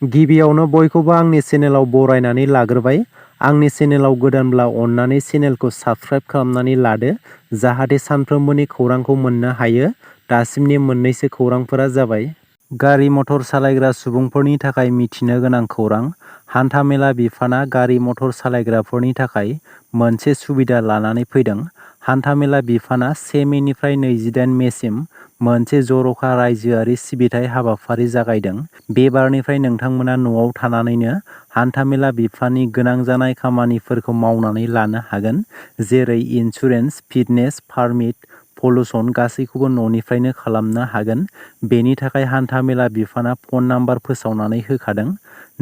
गिबियावनो बयखौबो आंनि चेनेलाव बरायनानै लाग्रोबाय। आंनि चेनेलाव गोदानब्ला अन्नानै चेनेलखौ साबस्क्राइब खालामनानै लादो जाहाथे सानफ्रोमबोनि खौरांखौ मोननो हायो। दासिमनि मोननैसो खौरांफोरा जाबाय। गारि मटर सालायग्रा सुबुंफोरनि थाखाय मिथिनो गोनां खौरां। हान्थामेला बिफाना गारि मटर सालायग्राफोरनि थाखाय मोनसे सुबिदा लानानै फैदों। हान्थामेला बिफाना 1 मेनिफ्राय 28 मेसिम मोनसे जर'खा रायजोआरि सिबिथाय हाबाफारि जागायदों। बे बारनिफ्राय नोंथांमोना न'आव थानानैनो हान्थामेला बिफाननि गोनां जानाय खामानिफोरखौ मावनानै लानो हागोन, जेरै इन्सुरेन्स, फिटनेस, पारमिट, पलुसन गासैखौबो न'निफ्रायनो खालामनो हागोन। बेनि थाखाय हान्थामेला बिफाना फन नाम्बार फोसावनानै होखादों।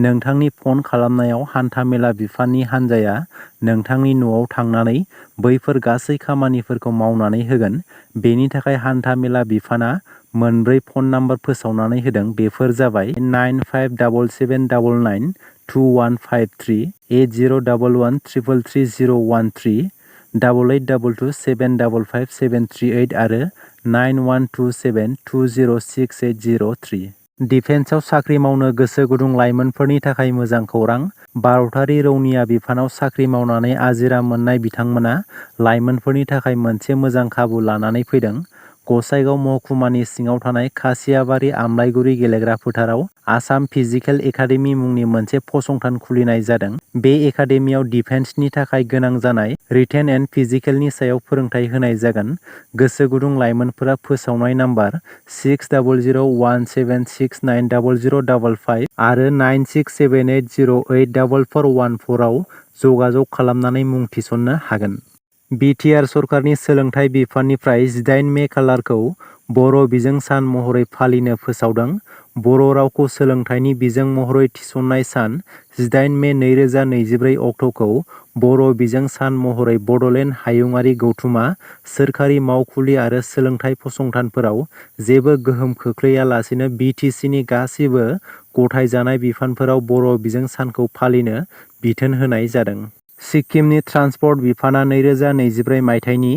नोंथांनि फन खालामनायाव हान्थामेला बिफाननि हान्जाया नोंथांनि न'आव थांनानै बैफोर गासै खामानिफोरखौ मावनानै होगोन। बेनि थाखाय हान्थामेला बिफाना मोनब्रै फन नाम्बार फोसावनानै होदों। बेफोर जाबाय 9577992153, 8011333013, 882227555738 आरो 9127206803। डिफेन्सआव साख्रि मावनो गोसो गुदुं लाइमोनफोरनि थाखाय मोजां खौरां। भारतारि रौनिया बिफानाव साख्रि मावनानै आजिरा मोननाय बिथांमोना लाइमोनफोरनि थाखाय मोनसे मोजां खाबु लानानै फैदों। गसाइगाव महकुमानि सिङाव थानाय खासियाबारि आमलाइगुरि गेलेग्रा फोथाराव आसाम फिजिकेल एकाडेमि मुंनि मोनसे फसंथान खुलिनाय जादों। बे एकाडेमियाव डिफेन्सनि थाखाय गोनां जानाय रिटेन एन्ड फिजिकेलनि सायाव फोरोंथाय होनाय जागोन। गोसो गुदुं लाइमोनफोरा फोसावनाय नाम्बार 600176900055 आरो 9678084414 आव जगाजग खालामनानै मुं थिसननो हागोन। बिटिआर सरकारनि सोलोंथाइ बिफाननिफ्राय 18 मे खालारखौ बर' बिजों सान महरै फालिनो फोसावदों। बर' रावखौ सोलोंथाइनि बिजों महरै थिसननाय सान 18 मे 2024 अक्ट'खौ बर' बिजों सान महरै बड'लेण्ड हायुंआरि गौथुमा सोरखारि मावखुलि आरो सोलोंथाइ फसंथानफोराव जेबो गोहोम खोख्लैयालासेनो बिटिसिनि गासिबो गथायजानाय बिफानफोराव बर' बिजों सानखौ फालिनो बिथोन होनाय जादों। सिक्किमनि ट्रान्सपर्ट बिफाना 2024 मायथाइनि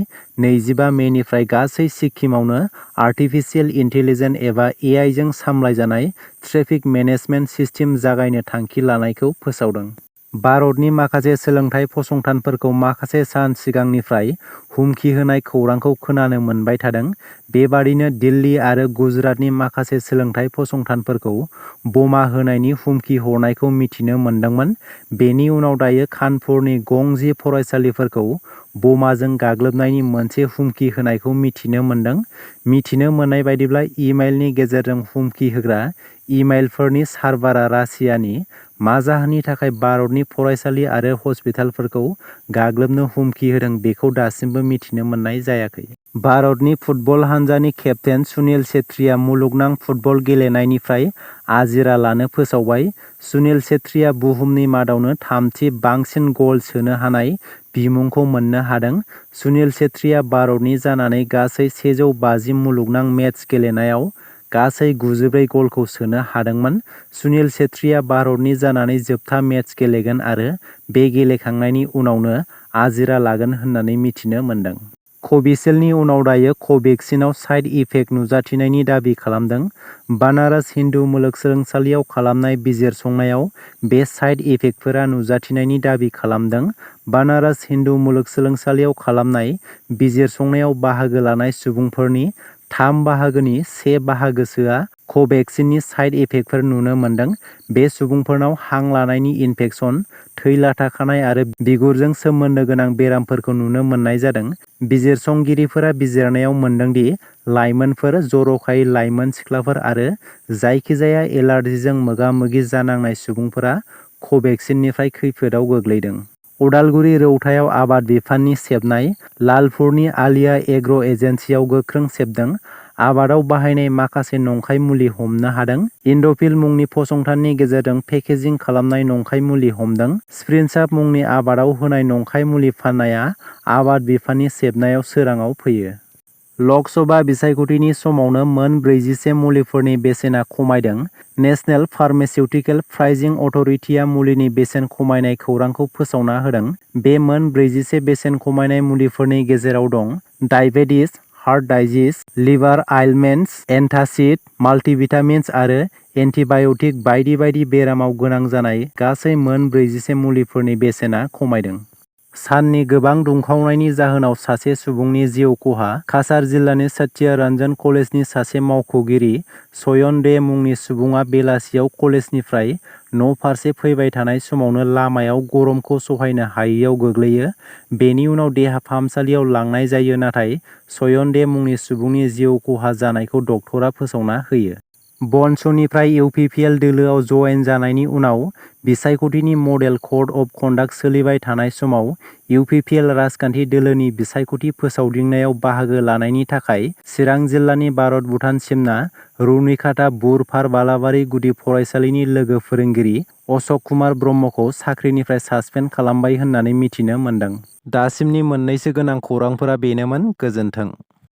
25 मेनिफ्राय गासै सिक्किमावनो आर्टिफिशियेल इन्टेलिजेन्स एबा एआइजों सामलायजानाय ट्रेफिक मेनेजमेन्ट सिस्टेम जागायनो थांखि लानायखौ फोसावदों। भारतनि माखासे सोलोंथाइ फसंथानफोरखौ माखासे सान सिगांनिफ्राय हुमखि होनाय खौरांखौ खोनानो मोनबाय थादों। बेबादिनो दिल्ली आरो गुजरातनि माखासे सोलोंथाइ फसंथानफोरखौ बमा होनायनि हुमखि हरनायखौ मिथिनो मोन्दोंमोन। बेनि उनाव दायो कानपुरनि गंजी फरायसालिफोरखौ बमाजों गाग्लोबनायनि मोनसे हुमखि होनायखौ मिथिनो मोन्दों। मिथिनो मोननाय बायदिब्ला इमेलनि गेजेरजों हुमखि होग्रा इमेलफोरनि सार्भारआ रासियानि। मा जाहोननि थाखाय भारतनि फरायसालि आरो हस्पिटालफोरखौ गाग्लोबनो हुमखि होदों बेखौ दासिमबो मिथिनो मोननाय जायाखै। भारतनि फुटबल हान्जानि केप्तेन सुनील छेत्रीया मुलुगनां फुटबल गेलेनायनिफ्राय आजिरा लानो फोसावबाय। सुनील छेत्रीया बुहुमनि मादावनो थामथि बांसिन गल सोनो हानाय बिमुंखौ मोननो हादों। सुनील छेत्रीया भारतनि जानानै गासै 150 मुलुगनां मेच गेलेनायाव गासै 94 गलखौ सोनो हादोंमोन। सुनील छेत्रीया भारतनि जानानै जोबथा मेच गेलेगोन आरो बे गेलेखांनायनि उनावनो आजिरा लागोन होननानै मिथिनो मोन्दों। कभिसिल्डनि उनाव दायो कभेक्सिनआव साइड इफेक्ट नुजाथिनायनि दाबि खालामदों। बानारस हिन्दु मुलुगसोलोंसालियाव खालामनाय बिजिरसंनायाव बे साइड इफेक्टफोरा नुजाथिनायनि दाबि खालामदों। बानारस हिन्दु मुलुगसोलोंसालियाव खालामनाय बिजिरसंनायाव बाहागो लानाय सुबुंफोरनि 3 बाहागोनि 1 बाहागोसोआ कभेक्सिननि साइड इफेक्टफोर नुनो मोन्दों। बे सुबुंफोरनाव हां लानायनि इनफेकसन, थै लाथा खानाय आरो बिगुरजों सोमोन्दो गोनां बेरामफोरखौ नुनो मोननाय जादों। बिजिरसंगिरिफोरा बिजिरनायाव मोनदोंदि लाइमोनफोर, जर'खायै लाइमोन सिख्लाफोर आरो जायखिजाया एलार्जिजों मोगा-मोगि जानांनाय सुबुंफोरा कभेक्सिननिफ्राय खैफोदाव गोग्लैदों। उदालगुरि रौतायाव आबाद बिफाननि सेबनाय, लालपुरनि आलिया एग्र' एजेन्सिआव गोख्रों सेबदों। आबादाव बाहायनाय माखासे नंखाय मुलि हमनो हादों। इन्ड'फिल मुंनि फसंथाननि गेजेरजों पेकेजिं खालामनाय नंखाय मुलि हमदों। स्प्रिनसाप मुंनि आबादाव होनाय नंखाय मुलि फाननाया आबाद बिफाननि सेबनायाव सोराङाव फैयो। लकसभा बिसायख'थिनि समावनो मोन 44 मुलिफोरनि बेसेना खमायदों। नेशनेल फार्मासिउटिकेल प्राइजिं अथ'रिटिआ मुलिनि बेसेन खमायनाय खौरांखौ फोसावना होदों। बे मोन 44 बेसेन खमायनाय मुलिफोरनि गेजेराव दं डायबेटिस, हार्ट डाइजिस, लिभार आइलमेन्ट्स, एन्टासिड, माल्टिभिटामिन्स आरो एन्टिबाय'टिक बायदि बायदि बेरामाव गोनां जानाय गासै मोन 46 मुलिफोरनि बेसेना खमायदों। साननि गोबां दुंखावनायनि जाहोनाव सासे सुबुंनि जिउ खहा। काछार जिल्लानि सत्य रन्जन कलेजनि सासे मावख'गिरि सयन दे मुंनि सुबुङा बेलासियाव कलेजनिफ्राय न'फारसे फैबाय थानाय समावनो लामायाव गरमखौ सहायनो हायैयाव गोग्लैयो। बेनि उनाव देहा फाहामसालियाव लांनाय जायो, नाथाय सयन दे मुंनि सुबुंनि जिउ खहा जानायखौ डक्टरा फोसावना होयो। बनसनिफ्राय इउपिपिएल दोलोआव जयेन जानायनि उनाव बिसायख'थिनि मडेल कड अफ कन्डाक्ट सोलिबाय थानाय समाव इउपिपिएल राजखान्थि दोलोनि बिसायख'थि फोसावदिंनायाव बाहागो लानायनि थाखाय चिरां जिल्लानि भारत-भुटान सिमना रुनिखाता बुरफार बालाबारि गुदि फरायसालिनि लोगो फोरोंगिरि अशक कुमार ब्रह्मखौ साख्रिनिफ्राय सासपेन्ड खालामबाय होननानै मिथिनो मोन्दों। दासिमनि मोननैसो गोनां खौरांफोरा बेनोमोन। गोजोन्थों।